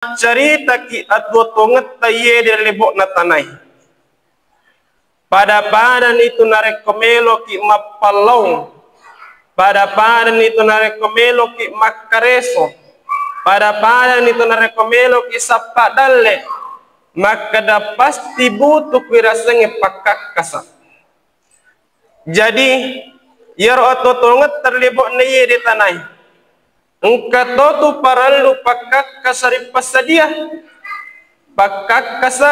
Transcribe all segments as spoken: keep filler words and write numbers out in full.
Caritaki atuo-tuongetta iye ri lebo'na tanae. Pada-padani tu narekko meloki mappallaung, pada-padani tu narekko meloki makkareso, pada-padani tu narekko meloki sappa dalle, makkeda pasti butuh kuirasengnge pakkakkasa. Jadi, iyaro atuo-tuongetta ri lebo'na iye ri tanae, engka to tu parellu pakkakkasa ri passadia. Pakkakkasa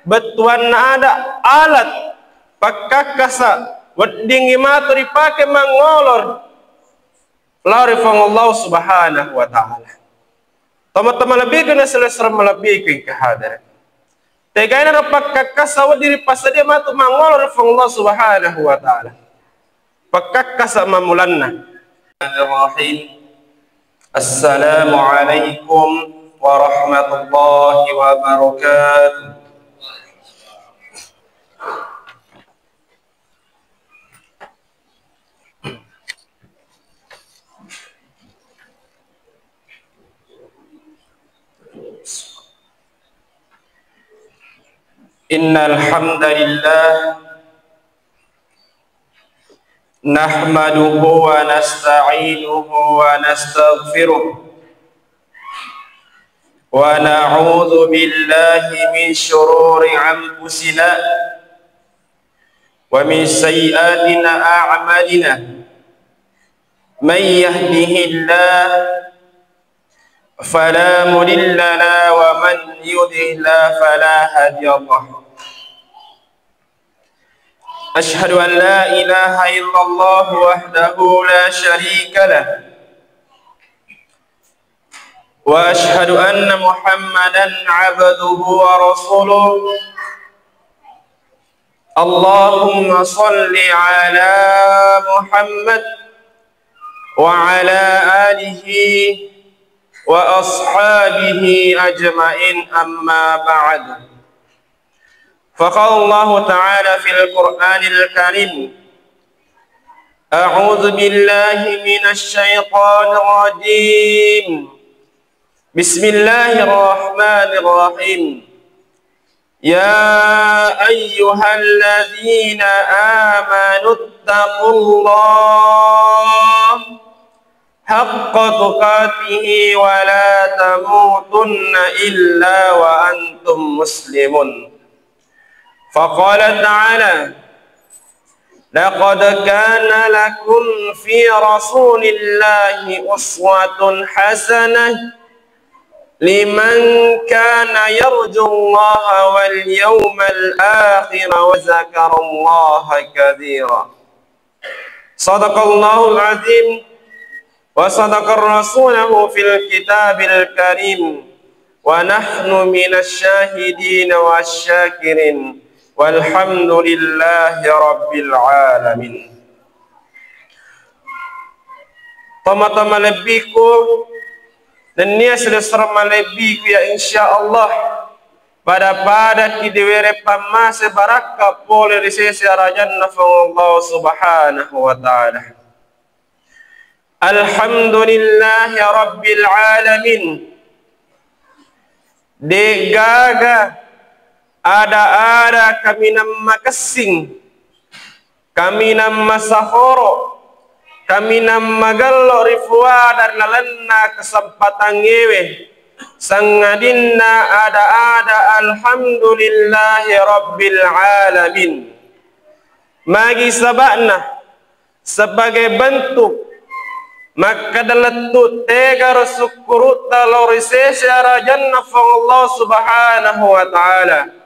bettuanna ada, alat. Pakkakkasa weddingngi matu ripake mangolo lao ri Puang Allah Subhanahu wa Ta'ala. Tomatoa malebbiku na selessureng malebbiku engka hadere. Tegainaro pakkakkasa wedding ripassadia matu mangolo ri Puang Allah Subhanahu wa Ta'ala. Pakkakkasa mammulanna. Bismillahirrahmanirrahim. Assalamualaikum warahmatullahi wabarakatuh. إن الحمد لله نحمده ونستعينه ونستغفره ونعوذ بالله من شرور أنفسنا ومن سيئات أعمالنا. من يهده الله فلا مضل له ومن يضلل فلا هادي له. أشهد أن لا إله إلا الله وحده لا شريك له، وأشهد أن محمدا عبده ورسوله. اللهم صل على محمد وعلى آله وأصحابه أجمعين، أما بعد. فقال الله تعالى في القرآن الكريم: أعوذ بالله من الشيطان الرجيم. بسم الله الرحمن الرحيم. يا أيها الذين آمنوا اتقوا الله حق تقاته ولا تموتن إلا وأنتم مسلمون. فقال تعالى: لقد كان لكم في رسول الله أسوة حسنة لمن كان يرجو الله واليوم الآخر وذكر الله كثيرا. صدق الله العظيم وصدق رسوله في الكتاب الكريم ونحن من الشاهدين والشاكرين والحمد لله رب العالمين. Tomatoa malebbiku nennia silessureng malebbiku ya, insya Allah pada-padaki diwere pammase barakka pole ri sese arajanna Puang Allah Subhanahu wa Ta'ala. Alhamdulillahi Rabbil Alamin. De'gaga ada-ada kaminang makessing, kaminang masahoro, kaminang magello ri fuada ri lalenna kesempatangngewe, sangadinna ada-ada alhamdulillahi rabbil alamin. Magi saba'na? Sebagai bentuk makkeda lettu tegaro sukkurutta lao ri sese arajanna Puang Allah Subhanahu wa Ta'ala.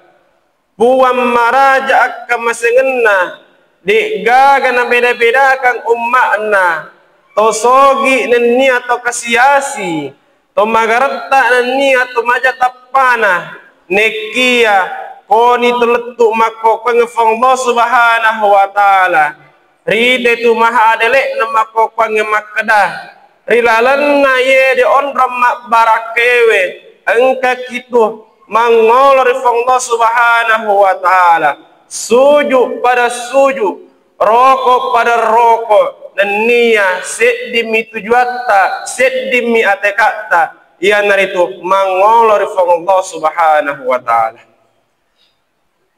Puang maraja akkamasengenna, de'gaga nabeda-bedakang umma'na, to sogi nennia to kasiasi, to magaretta nennia to maja tappana, nekkia koni to lettu makkokkoengnge Puang Allah Subhanahu wa Ta'ala. Rite tu maha adele'na makkokkoengnge makkeda, ri lalenna yede onrong mabbarakkewe, engkaki tu mangolo ri Puang Allah Subhanahu wa Ta'ala, suju pada suju, roko pada roko, nennia seddimi tujuatta, seddimi atekatta, iyanaritu mangolo ri Puang Allah Subhanahu wa Ta'ala.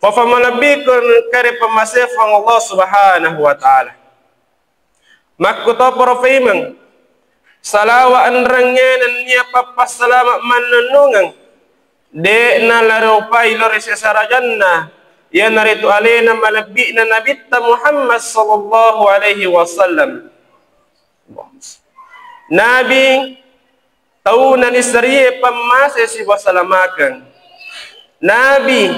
Fafamalebbikeng kare pamase Puang Allah Subhanahu wa Ta'ala. Makkutoparo faimeng, salawa enrengnge nennia pappassalama mannennungeng, de'na larupai lao ri sesarajanna, iyanaritu alena malebbi'na Nabitta Muhammad sallallahu alaihi wasallam. Nabi tau naniserie pammase sibawa salamakeng. Nabi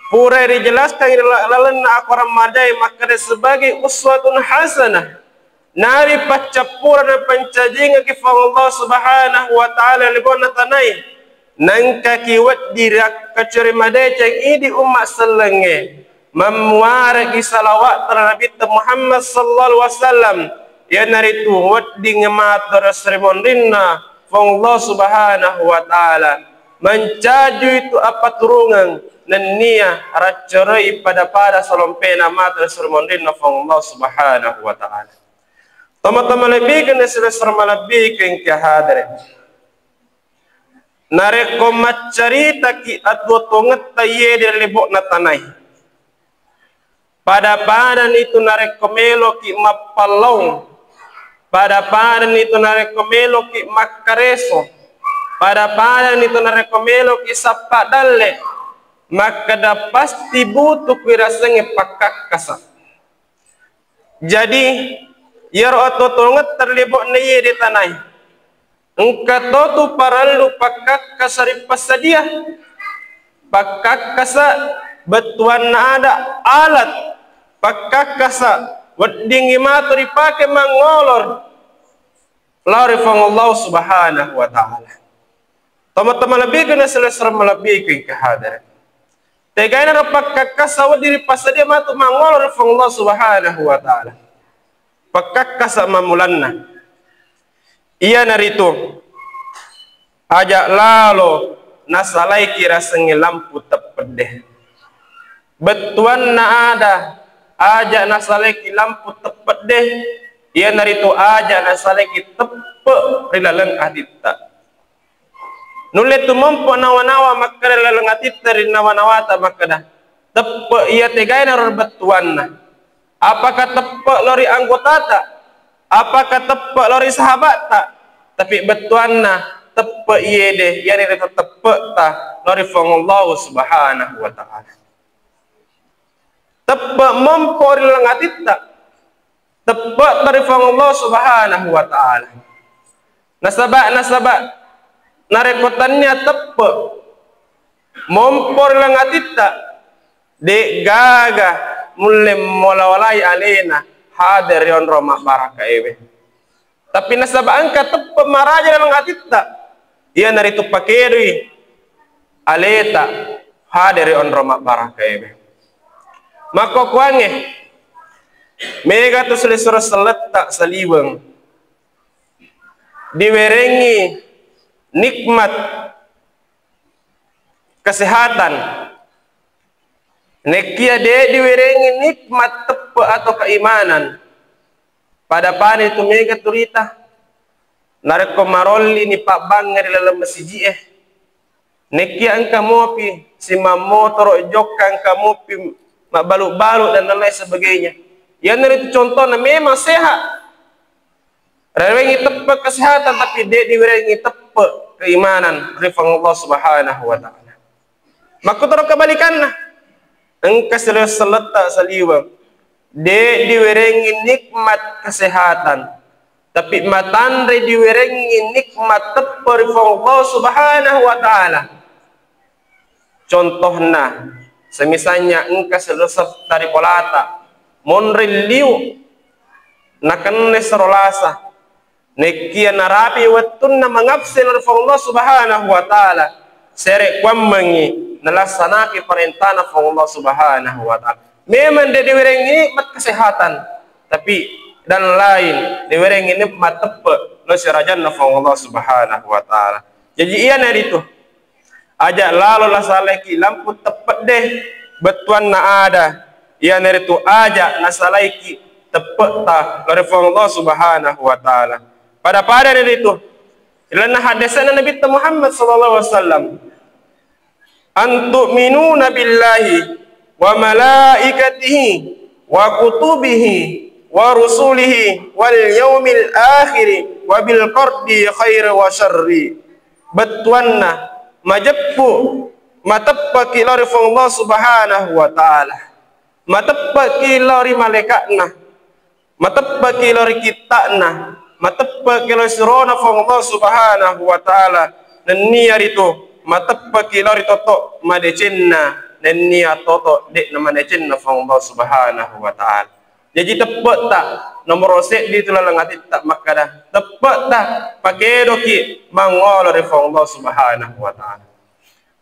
pura rijelaskang ri la-, lalenna akorang madae makkeda sebagai uswatun hasanah. Nabi paccappura napancajingekki Puang Allah Subhanahu wa Ta'ala ri lebo'na tanae. Nengkaki wedding riakkacore madeceng idi umma sellengnge. Mammuaregi salawat tana Nabitta Muhammad sallallahu alaihi wasallam, iyanaritu wedding matoro sri monrinna Puang Allah Subhanahu wa Ta'ala, mancaji itu appaturungeng nennia raccoroi pada-pada salompena matoro sri monrinna Puang Allah Subhanahu wa Ta'ala. Tomatoa malebbikeng, silessureng malebbikeng ki hadere. Narekko maccaritaki atuo-tuongetta iye di lebo'na tanae, pada-padani tu narekko meloki mappallaung, pada-padani tu narekko meloki makkareso, pada-padani tu narekko meloki sappa dalle, makkeda pasti butuh kui rasengnge pakkakkasa. Jadi, iyaro atuo-tuongetta ri lebo'na iye di tanae, engka totu parellu pakkakkasa ripassadia. Pakkakkasa bettuanna ada, alat. Pakkakkasa weddingngi matu ripake mangolo lao ri Puang Allah Subhanahu wa Ta'ala. Tomatoa malebbikeng, silessureng malebbikeng ki hadere. Tegainaro pakkakkasa wedding ripassadia matu mangolo ri Puang Allah Subhanahu wa Ta'ala. Pakkakkasa mammulanna, iyanaritu aja lalo nasalaiki rasengnge lampu teppedde. Bettuanna ada, aja nasalaiki lampu teppedde, iyanaritu aja nasalaiki teppe ri laleng atitta. Nulle tumompo nawa-nawa makkeda laleng atitta ri nawa-nawata makkeda, teppe iya tegainaro bettuanna. Apakah teppe lao ri anggotata? Apakah teppe lao ri sahabatta? Tapi bettuanna teppe iyede, iyanaritu teppetta lao ri Puang Allah Subhanahu wa Ta'ala. Teppe mompo ri laleng atitta, teppe ri Puang Allah Subhanahu wa Ta'ala. Nasaba, nasaba narekko tania teppe mompo ri laleng atitta, de'gaga mulle molawalai alena hadere ri onrong mabbarakaewe. Tapi nasaba engka teppe maraja ri laleng atitta, iyanaritu pakedoi aleta hadere ri onrong mabbarakaewe. Makkokkoangnge, mega tu silessureng selletta saliweng diwerengngi nikmat kesehatan. Nekkia de diwerengngi nikmat teppe atau keimanan, pada-pada itu mega turita. Narekko marolli ni pabbangnge ri laleng masiji'e, nekkia engka mopi simammotoro jokka, engka mopi mabbalu-balu dan lain sebagainya. Iyanaritu contohna memang sehat. Rewengngi teppe kesehatan, tapi de diwerengngi teppe keimanan ri Puang Allah Subhanahu wa Ta'ala. Makkutoro kebalikanna, engka silessureng selletta saliweng, de diwerengngi nikmat kesehatan, tapi matanre diwerengngi nikmat teppe ri Puang Allah Subhanahu wa Ta'ala. Contohna, semisalnya engka silessureng taribolata, monri liu, nakenne sero lasa, nekkia narapi wettunna mangabsen ri Puang Allah Subhanahu wa Ta'ala, sere kuammengngi nalassanaki parentana Puang Allah Subhanahu wa Ta'ala. Memang de diwerengngi nikmat kesehatan, tapi dan lain diwerengngi nikmat teppe lo serajanna Puang Allah Subhanahu wa Ta'ala. Jadi iyanaritu, aja lalo nasalaiki lampu teppedde, bettuanna ada, iyanaritu aja nasalaiki teppetta lao ri Puang Allah Subhanahu wa Ta'ala. Pada-pada ritu, Ilalenna haddese'na Nabitta Muhammad sallallahu alaihi wasallam, "An tu'minuna billahi wa malaikatihi wa kutubihi wa rusulihi wal yaumil akhiri wa bil qadri khairi wa syarri." Bettuanna, majeppu, mateppaki lao ri Puang Allah Subhanahu wa Ta'ala, mateppaki lao ri malaika'na, mateppaki lao ri kitta'na, mateppaki lao ri surona Puang Allah Subhanahu wa Ta'ala, nennia ritu mateppaki lao ri toto madecenna, nennia toto de'na madecenna Puang Allah Subhanahu wa Ta'ala. Jaji, teppe'ta nomoro seddi tu laleng atitta makkada, teppe'ta pakedoki mangolo ri Puang Allah Subhanahu wa Ta'ala.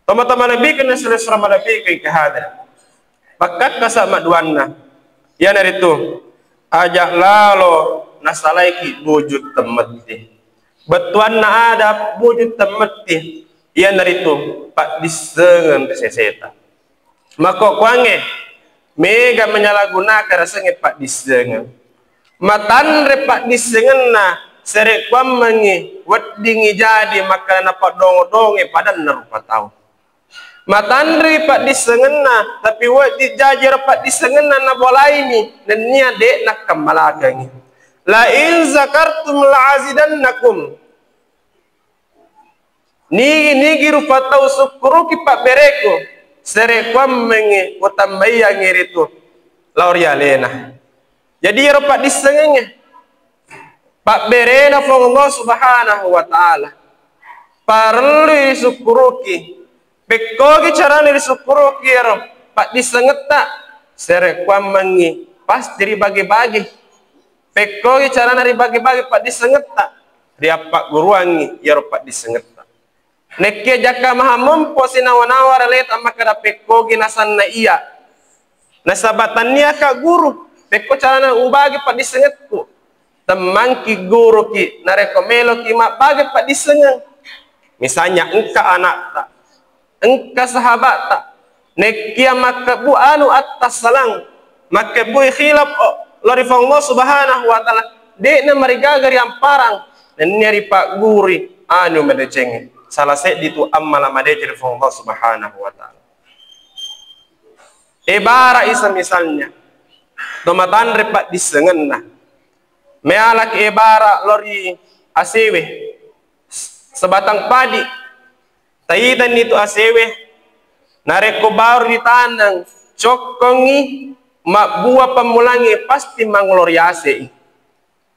Tomatoa malebbiku na silessureng malebbiku engka hadir. Pakkakkasa maduanna, iyanaritu aja lalo nasalaiki buju temmetti. Bettuanna ada buju temmetti, iyanaritu paddissengeng ri seseta. Makkokkoangnge, mega menyalahgunakan riasengnge paddissengeng. Matanre paddissengenna, sarekkuammengngi weddingngi jadi makkeda napaddongo-donge padanna rupa tau. Matanre paddissengenna, tapi wedding jaji ero paddissengenna nabolaimi, nennia de' nakkammalakengngi. "La in zakartum la azidannakum." Nigi-nigi rupa tau sukkuruki pabbereku, sarekkuammengngi utambaiangngi ritu lao ri alena. Jadi, iyaro paddissengengnge, pabberena Puang Allah Subhanahu wa Ta'ala, parellui risukkuruki. Pekkogi carana risukkuruki iyaro paddissengetta, sarekkuammengngi pasti ribage-bage. Pekkogi carana ribage-bage paddissengetta, riappagguruangngi iyaro paddissengetta. Nekkia jakka mahammempo sinawa-nawa ri aleta makkeda pekkogi nasanna iya. Nasaba tanniaka guru, pekko carana ubage paddissengetku. Temmangki guruki, narekko meloki mabbage paddissengeng. Misalnya engka anakta, engka sahabatta, nekkia makkebbu anu attassalang, makkebbui khilaf, o, lao ri Puang Allah Subhanahu wa Ta'ala, de'na marigaga riamparang, nennia ripaggurui anu madecengnge. Salah seddi tu ammala madeceng ri Puang Allah Subhanahu wa Ta'ala. Ebara'i semisalnya, to matanre paddissengenna, mealaki ebara lao ri asewe, sebatang padi, taitani tu asewe, narekko baru ditaneng, cokkongngi, mabbua pammulangnge, pasti mangolo ri ase'i.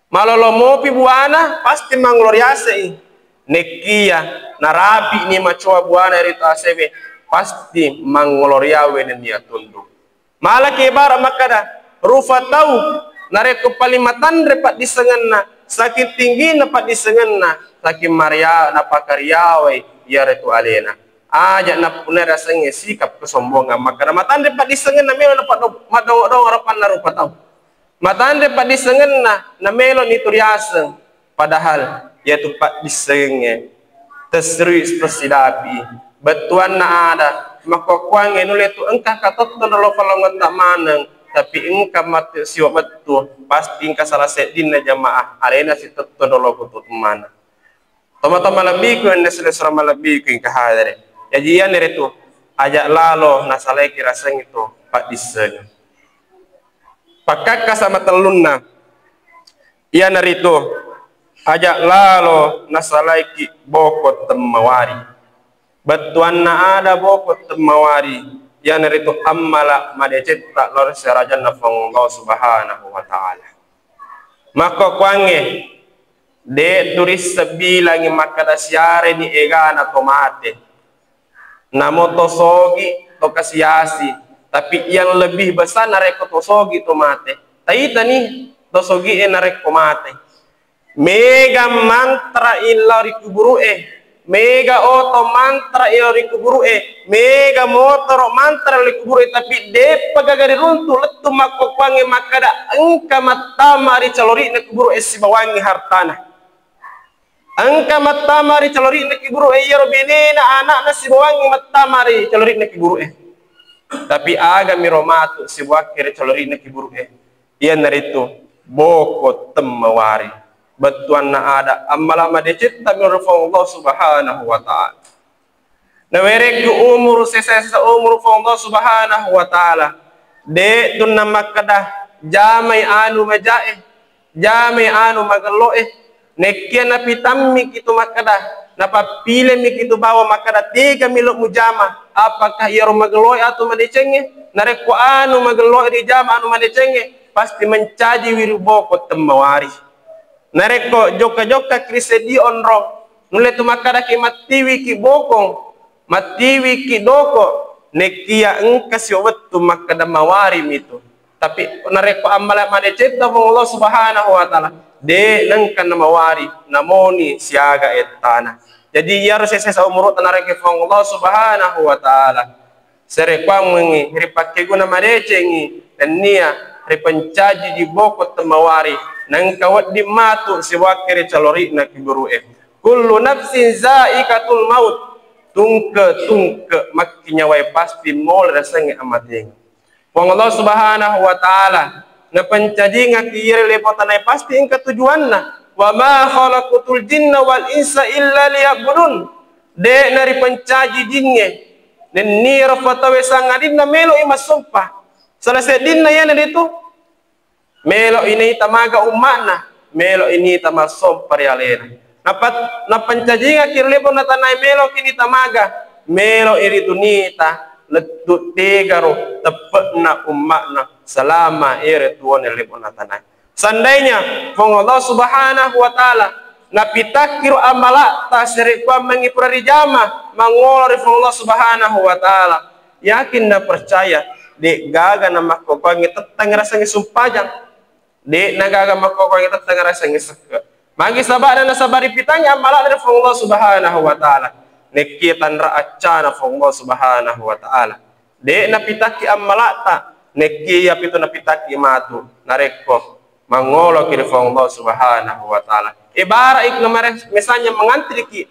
Malolo mopi buana, pasti mangolo ri ase'i. Nekkia narapi'ni macoa buana ritu asewe, pasti mangolo riawe nennia tundu. Malaki ebara makkeda, rufa tau narekko paling matanre paddissengenna, saking tinggina paddissengenna, saking maria-, napakariawai iyaritu alena. Aja nappunai riasengnge sikap kesombongan, makkeda matanre paddissengenna melo napaddo-, maddongo-dongo rapanna rupa tau. Matanre paddissengenna, nameloni tu riaseng. Padahal iyatu paddissengengnge tesserui tessidapi. Bettuanna ada, makkokkoangnge nulle tu engka katottono lo palongetta maneng, tapi engka matti siwa bettu, pasti engka salah seddinna jamaah alena sitettono lo kutu maneng. Tomatoa malebbiku, enne silessureng malebbiku engka hadere. Jaji, iyanaritu aja lalo nasalaiki riaseng itu paddissengeng. Pakkakkasa matellunna, iyanaritu aja lalo nasalaiki boko temmawari. Bettuanna ada boko temmawari, iyanaritu ammala madecetta lao ri serajanna Puang Allah Subhanahu wa Ta'ala. Makkokkoangnge, de' turisseng bilangi makkeda siareni egana to mate. Namo to sogi, to kasiasi, tapi yang lebih besar narekko to sogi to mate. Taitani to sogie narekko mate. Mega mantra lao ri kuburu'e, mega oto mantra lao ri kuburu'e, mega motoro mantra lao ri kuburu'e, tapi de'pa gaga riruntu lettu makkokkoangnge makkeda engka mattama ri calori'na kuburu'e sibawangngi hartana. Engka mattama ri calori'na kuburu'e, iyaro benena, ana'na sibawangngi mattama ri calori'na kuburu'e. Tapi aga miro matu sibawakke ri calori'na kuburu'e? Iyanaritu boko temmawari. bettuanna ada, ammala madecetta mi ri Puang Allah Subhanahu wa Ta'ala. Nawerekki umuru sesa-sesa umuru Puang Allah Subhanahu wa Ta'ala, de' tunna makkeda jamai anu majae, jamai anu magello'e. Nekkia napitammi kitu makkeda, napappilemi kitu bawa makkeda tega melo mujama, apakah iyaro magello'e atau madecengnge? Narekko anu magello'e rijama anu madecengnge, pasti mencaji wiru boko temmawari. Narekko jokka-jokka ki ri seddi onrong, nulle tu makkadaki mattiwiki bokong, mattiwiki doko, nekkia engka sio wettu makkeda mawari mitu. Tapi narekko ammala madecetta Puang Allah Subhanahu wa Ta'ala, de' nengka namawari, namoni siaga ettana. Jadi iyaro sesa-sesa umuru'ta narekki Puang Allah Subhanahu wa Ta'ala. Sarekkuammengngi ripakkeguna madecengngi nennia ripancaji ji boko temmawari, naengka wedding matu siwakke ri calori'na kuburu'e. Kullu nafsin zaikatul maut, tungke-tungke makkinyawae pasti mole rasengnge amatengnge. Puang Allah Subhanahu wa Ta'ala napancajingaki iyaro lepo tanae pasti engka tujuanna. Wa ma khalaqtul jinna wal insa illa liya'budun. De' naripancaji jingnge nennia rupa tauwe sangadinna melo'i massompa. Salah seddinna iyanaritu melo'i naita maga umma'na, melo'i naita massompa ri alena. Napa-, napancajingaki ri lebbona tanae melo'ki naita maga, melo'i ritu naita lettu tegaro teppe'na umma'na selama ero tuwona ri lebbona tanae. Seandainya Puang Allah Subhanahu wa Ta'ala napitakkiro amala'ta sarekkuammengngi pura rijama mangolo ri Puang Allah Subhanahu wa Ta'ala, yakin na percaya, de' gaga na makkokoangngi tettang rasengngi sumpajang, de' na gaga makkokoangngi tettang rasengngi sekke. Magi saba'na nasaba ripitangngi amala'na ri Puang Allah Subhanahu wa Ta'ala, nekki tanra accana Puang Allah Subhanahu wa Ta'ala. De' napitakki amala'ta, nekki iyapitu napitakki matu narekko mangoloki ri Puang Allah Subhanahu wa Ta'ala. Ibarat ikna mare-, misalnya mengantriki,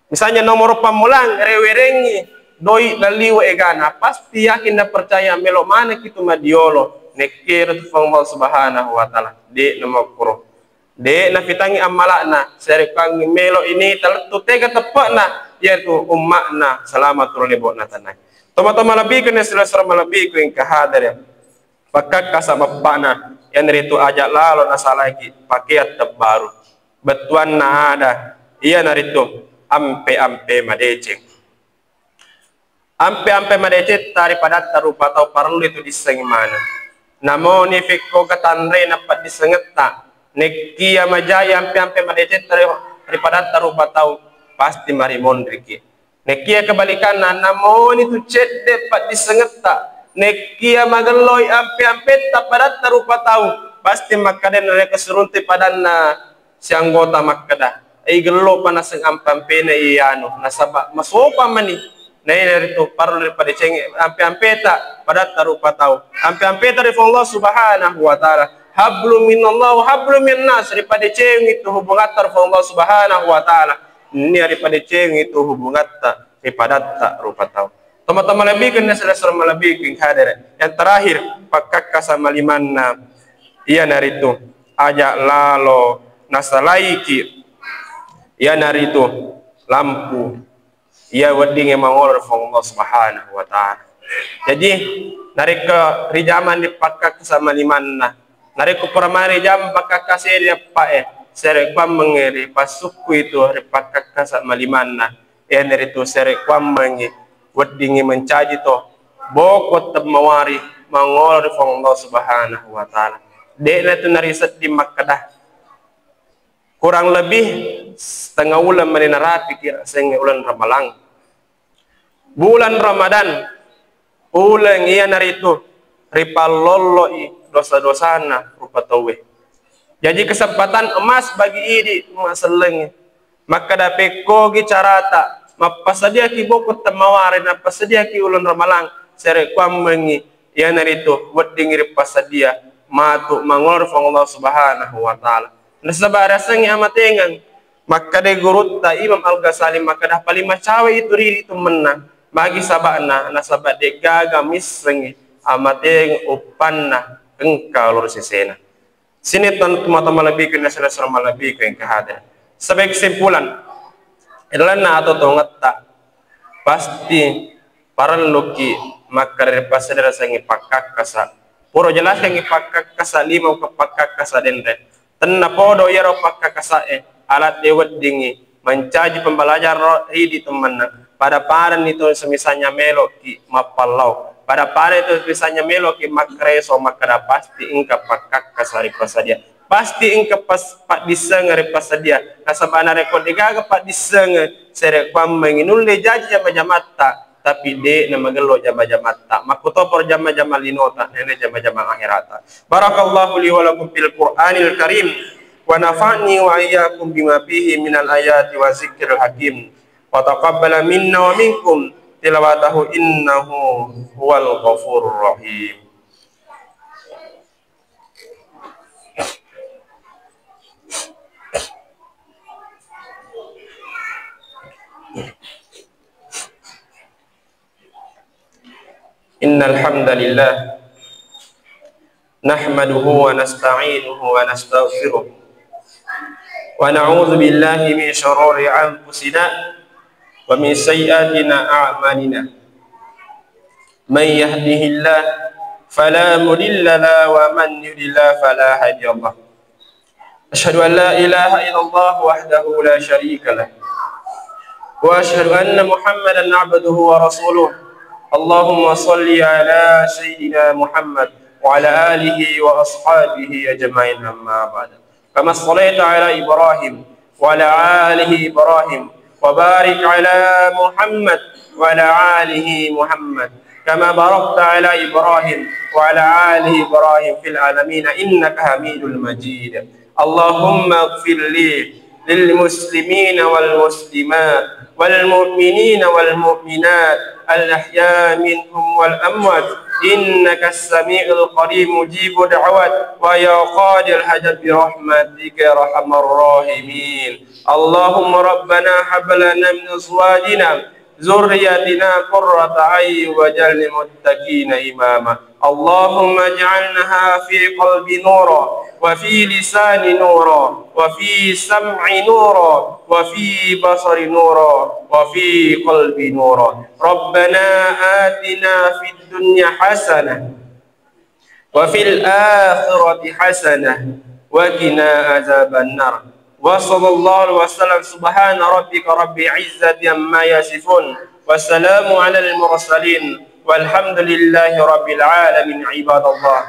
misalnya nomor pammulang, rewerengngi doi nalliwe egana, pasti yakin na percaya melo manekki tu madiolo, nekki ro tu Puang Allah Subhanahu wa Ta'ala. De' namakkuro. De' napitangngi amala'na, sarekkuangngi melo'i naita lettu tega teppe'na, iyatu umma'na salama tu ri lebbona tanae. Tomatoa malebbiku na silessureng malebbiku engka hadere. Pakkakkasa bappa'na, iyanaritu aja' lalo nasalaiki pakeang tebbaru. Bettuanna ada, iyanaritu ampe-ampe madeceng. Ampe-ampe madecetta ri padatta rupa tau parellu itu dissengi maneng. Namoni fekkoga tanrena paddissengetta, nekkia majai ampe-ampe madecetta ri, ri padatta rupa tau, pasti marimonriki. Nekkia kebalikanna, namoni tu cedde paddissengetta, nekkia magelloi ampe-ampetta padatta rupa tau, pasti makkeda narekko siruntu padanna sianggota makkeda, "Ei, gello pa naseng ampe-ampena iya anu, nasaba masopa mani." Nainaritu parellu ripadecengi ampe-ampeta padatta rupa tau. Ampe-ampeta ri Puang Allah Subhanahu wa Ta'ala. Hablum minallah wa hablum minnas, ripadecengi tu hubungatta ri Puang Allah Subhanahu wa Ta'ala. Nia ripadecengi tu hubungatta ri padatta rupa tau. Tomatoa malebbiku na silessureng malebbiku hadere. Yang terakhir, pakkakkasa malimanna, iyanaritu aja' lalo nasalaiki, iyanaritu lampu iya weddingnge mangolo ri Puang Allah Subhanahu wa Ta'ala. Jaji, narekko rijamang ri pakkakkasa malimanna, narekko pura mani rijamang pakkakkasa ri eppa'e, sarekkuammengngi ri passukkui tu ri pakkakkasa malimanna, iyanaritu sarekkuammengngi weddingngi mancaji to boko temmawari mangolo ri Puang Allah Subhanahu wa Ta'ala. De'na tu narisedding makkeda, kurang lebih setengah uleng mani narapiki asengnge uleng Ramalang. Bulan Ramadan, uleng iyanaritu ripallollo'i dosa-dosana rupa tauwe. Jaji kesempatan emas bagi idi massellengnge. Makkeda pekkogi carata, mappasadiaki boko temmawari, nappasadiaki uleng Ramalang, sarekkuammengngi iyanaritu weddingngi ripassadia matu mangolo ri Puang Allah Subhanahu wa Ta'ala. Nasaba riasengngi amatengeng, makkeda gurutta Imam Al-Ghazali makkeda, paling macawe itu riri tu mennang. Magi saba'na? Nasaba de'gaga missengngi amatengeng uppanna engka lao ri sesena. Sini tan-, tomatoa malebbiku, nasala-sala malebbiku engka hadir. Sebagai kesimpulan, ilalenna atau tongetta, pasti parelluki makkeda ri passadia riasengnge pakkakkasa. Pura jelaskangngi pakkakkasa, lima ke pakkakkasa denre. Tenna podo iyaro pakkakkasa'e, aladde weddingngi mancaji pembelajaran ro-, ridi temmenna. Pada-padanni tu semisalnya meloki mappallau. Pada-pada tu semisalnya meloki makkareso, makkeda pasti engka pakkakkasa ri passadia. Pasti engka pas-, paddissengeng ri passadia. Nasaba narekko degaga paddissengeng, serekkuammengngi nulle jaji jama-jamatta, tapi de namagello jama-jamatta. Makkutoparo jama-jama linota, nene jama-jama akhirata. Barakallahu li wa lakum fil Qur'anil Karim, wa nafa'ni wa iyyakum bima fihi minal ayati wa zikril hakim. Wa taqabbala minna wa minkum tilawatahu innahu huwal ghafurur rahim. إن الحمد لله نحمده ونستعينه ونستغفره ونعوذ بالله من شرور أنفسنا ومن سيئات أعمالنا. من يهده الله فلا مضل له ومن يضلل فلا هادي له. أشهد أن لا إله إلا الله وحده لا شريك له، وأشهد أن محمدا عبده ورسوله. اللهم صل على سيدنا محمد وعلى آله وأصحابه أجمعين، أما بعد. كما صليت على إبراهيم وعلى آل إبراهيم وبارك على محمد وعلى آل محمد كما باركت على إبراهيم وعلى آل إبراهيم في العالمين إنك حميد مجيد. اللهم اغفر لي للمسلمين والمسلمات والمؤمنين والمؤمنات الأحياء منهم والأموات إنك السميع القريب مجيب الدعوات ويا قاضي الحاجات برحمتك يا أرحم الراحمين. اللهم ربنا هب لنا من أزواجنا ذريتنا قرة أعين واجعلنا للمتقين إماما. اللهم اجعلها في قلبي نورا وفي لساني نورا وفي سمعي نورا وفي بصري نورا وفي قلبي نورا. ربنا آتنا في الدنيا حسنة وفي الآخرة حسنة وقنا عذاب النار. وصلى الله وسلم. سبحان ربك رب العزة عما يصفون وسلام على المرسلين والحمد لله رب العالمين. عباد الله،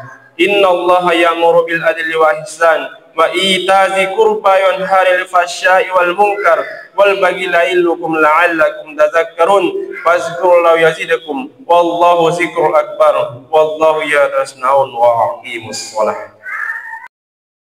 إن الله يأمر بالعدل والإحسان وإيتاء ذي القربى وينهى عن الفحشاء والمنكر والبغي يعظكم لعلكم تذكرون. فاذكروا الله يزدكم ولذكر الله أكبر والله يعلم ما تصنعون وأقيموا الصلاة.